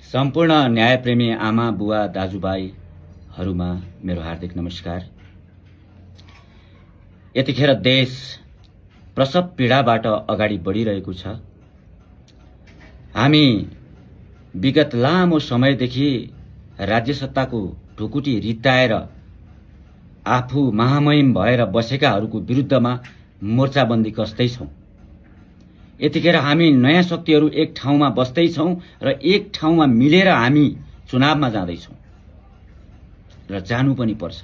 सम्पूर्ण न्यायप्रेमी आमा बुवा दाजुभाइहरूमा मेरो हार्दिक नमस्कार। यतिखेर देश प्रसव पीडाबाट अगाडि बढिरहेको छ। हामी विगत लामो समयदेखि राज्य सत्ताको ढुकुटी रित्ताएर आफू महामहिम भएर बसेकाहरूको विरुद्धमा मोर्चाबन्दी कस्दैछौं। यतिखेर हामी नयाँ शक्तिहरू एक ठाउँमा बस्दैछौं र एक ठाउँमा मिलेर हामी चुनावमा जाँदैछौं र जानु पनि पर्छ।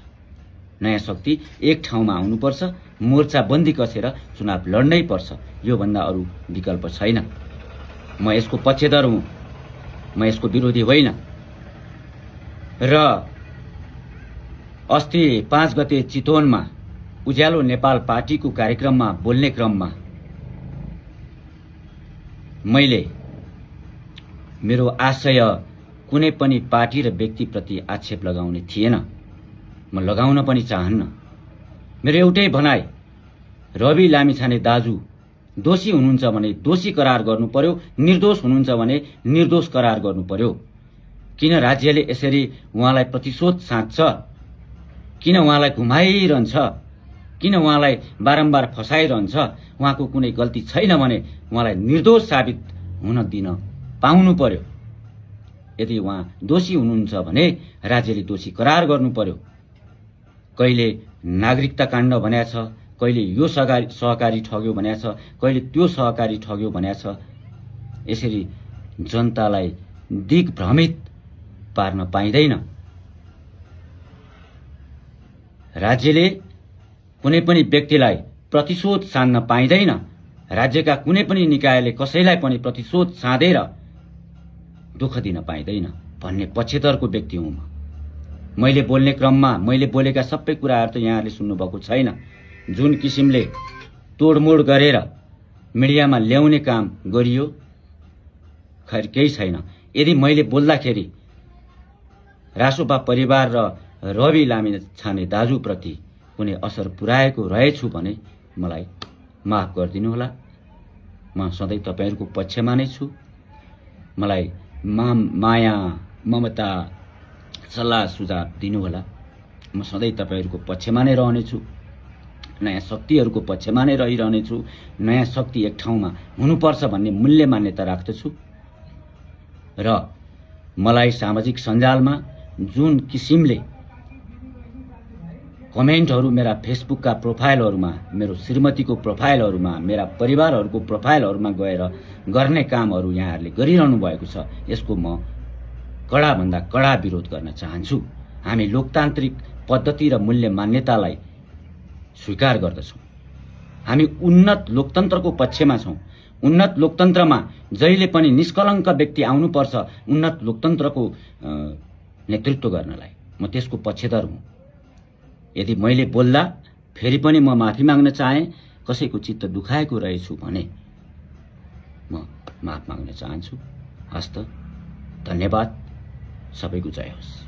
नयाँ शक्ति एक ठाउँमा आउनुपर्छ, मोर्चाबन्दी कसेर चुनाव लड्नै पर्छ। यो भन्दा अरु विकल्प छैन। म यसको पक्षधर हुँ, म यसको विरोधी होइन। र अस्ति 5 गते चितवनमा उज्यालो नेपाल पार्टीको कार्यक्रममा बोल्ने क्रममा मैले मेरो आशय कुनै पनि पार्टी र व्यक्तिप्रति आक्षेप लगाउने थिएन। म लगाउन पनि चाहन्न। मेरो एउटै भनाइ, रवि लामिछाने दाजु दोषी हुनुहुन्छ भने दोषी करार गर्नु पर्यो, निर्दोष हुनुहुन्छ भने निर्दोष करार गर्नु पर्यो। किन राज्यले यसरी उहाँलाई प्रतिशोध साध्छ? किन उहाँलाई घुमाइरहन्छ? किन उहाँलाई बारम्बार फसाइरहन्छ? उहाँको कुनै गल्ती छैन भने उहाँलाई निर्दोष साबित हुन दिन पाउनु पर्यो। यदि उहाँ दोषी हुनुहुन्छ भने राज्यले दोषी करार गर्नु पर्यो। कहिले नागरिकता काण्ड भनेको छ, कहिले यो सहकारी ठग्यो भनेको छ, कहिले त्यो सहकारी ठग्यो भनेको छ। यसरी जनतालाई दिग्भ्रमित पार्न पाइँदैन। राज्यले कुनै पनि व्यक्तिलाई प्रतिशोध सान्न पाइँदैन। राज्यका कुनै पनि निकायले कसैलाई पनि प्रतिशोध साँधेर दुःख दिन पाइँदैन भन्ने पक्षधरको व्यक्ति हुँ म। मैले बोल्ने क्रममा मैले बोलेका सबै कुराहरू त यहाँहरूले सुन्नुभएको छैन। जुन किसिमले तोडमोड गरेर मिडियामा ल्याउने काम गरियो, खैर केही छैन। यदि मैले बोल्दाखेरि रासोपा परिवार र रवि लामिछाने दाजुप्रति कुनै असर पुर्याएको रहेछु भने मलाई माफ गरिदिनु होला। म सधैँ तपाईहरुको पक्षमा नै छु। मलाई माया ममता सल्लाह सुझाव दिनु होला। म सधैँ तपाईहरुको पक्षमा नै रहनेछु। नयाँ शक्तिहरुको पक्षमा नै रहिरहनेछु। नयाँ शक्ति एक ठाउँमा हुनुपर्छ भन्ने मूल्य मान्यता राख्दछु। र मलाई सामाजिक सञ्जालमा जुन किसिमले कमेन्टहरु मेरा फेसबुकका प्रोफाइलहरुमा, मेरो श्रीमतीको प्रोफाइलहरुमा, मेरा परिवारहरुको प्रोफाइलहरुमा गएर गर्ने कामहरु यहाँहरुले गरिरहनु भएको छ, यसको म कडा भन्दा कडा विरोध गर्न चाहन्छु। हामी लोकतान्त्रिक पद्धति र मूल्य मान्यतालाई स्वीकार गर्दछौं। हामी उन्नत लोकतन्त्रको पक्षमा छौं। उन्नत लोकतन्त्रमा जहिले पनि निष्कलङ्क व्यक्ति आउनुपर्छ उन्नत लोकतन्त्रको नेतृत्व गर्नलाई। म त्यसको पक्षधर हुँ। यदि मैले बोल्दा फेरि पनि म माफी माग्न चाहे, कसैको चित्त दुखाएको रहेछु भने म माफ माग्न चाहन्छु। हस्त, धन्यवाद। सबैको जय होस्।